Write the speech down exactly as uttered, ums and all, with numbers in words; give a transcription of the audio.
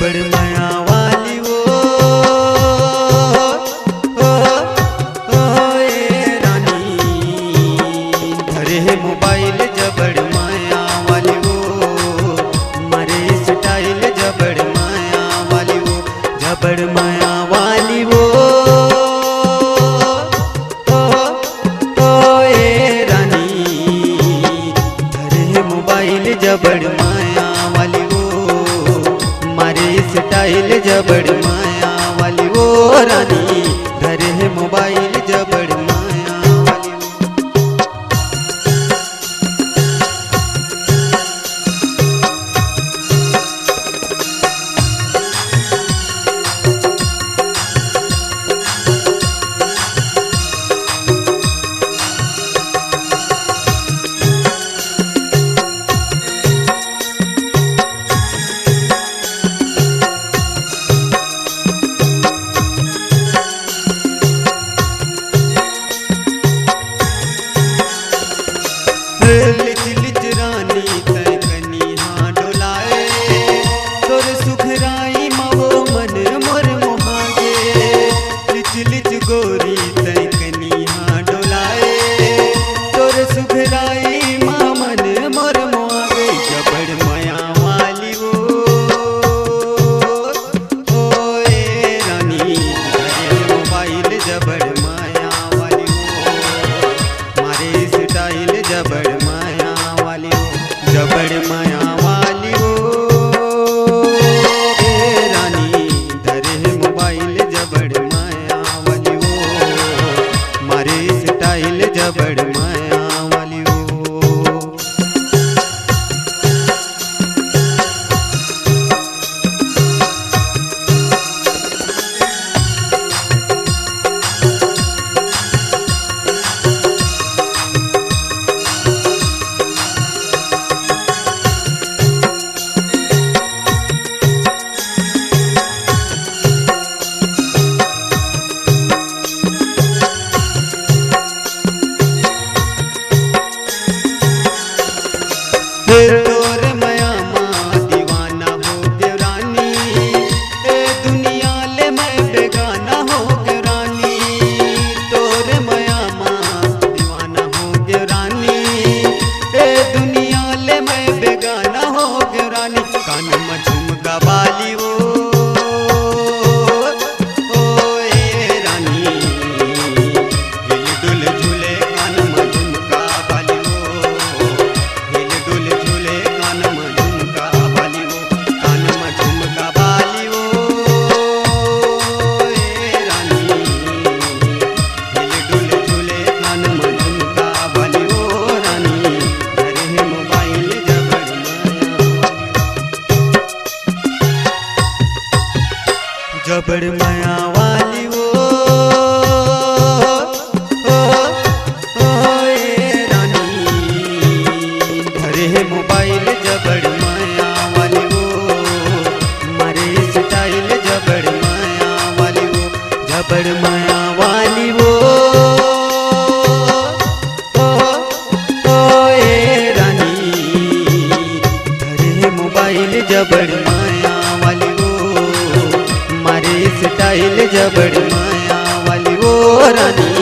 बड़ मया वाली वो, ओ, ओ, ए रानी, धरे हे मोबाइल जबड़ मया वाली वो, मारे स्टाइल जबड़ मया वाली वो, जबड़ मया वाली वो, ओ, ओ, ए रानी, धरे हे मोबाइल जबड़ मया वाली वो, मारे स्टाइल जबड़ मया वाली वो रानी, धरे हे मोबाइल जबड़ मया वाली वो। लिच लिच रानी तय कनिहा डोलाए, तोर सुघराई मा वो मन मोर मोहागे। लिच लिच गोरी तय कनिहा डोलाए, तोर सुघराई मा मन मोर मोहागे। जबड़ मया वाली वो, ओ ए रानी, धरे मोबाइल जबड़ मया वाली वो, मारे स्टाइल जबड़ मया वाली वो, जबड़ मया वाली वो, ए रानी, धरे मोबाइल जबड़ मया वाली वो, मारे स्टाइल जबड़ मया वाली वो। तोर मया मा दीवाना हो गे रानी, ए दुनिया ले मैं बेगाना हो गे रानी। तोर मया मा दीवाना हो गे रानी, ए दुनिया ले मैं बेगाना हो गे रानी। कान मा झुमका बाली वो, ओ ए रानी, हिल डुल झूले कान मा झुमका बाली वो, हिल डुल झूले कान मा झुमका बाली वो, कान मा झुमका बाली वो, ए रानी, हिल डुल झूले कान मा झुमका बाली वो रानी, धरे हे मोबाइल जबड़ मया वाली। जबड़ मया वाली वो, ओ, ओ, ए रानी, धरे हे मोबाइल जबड़ मया वाली वो, मारे स्टाइल जबड़ मया वाली वो, जबड़ मया वाली वो, ओ, ओ, ए रानी, धरे मोबाइल जबड़ मया वाली वो, मारे स्टाइल जबड़ मया वाली वो रानी,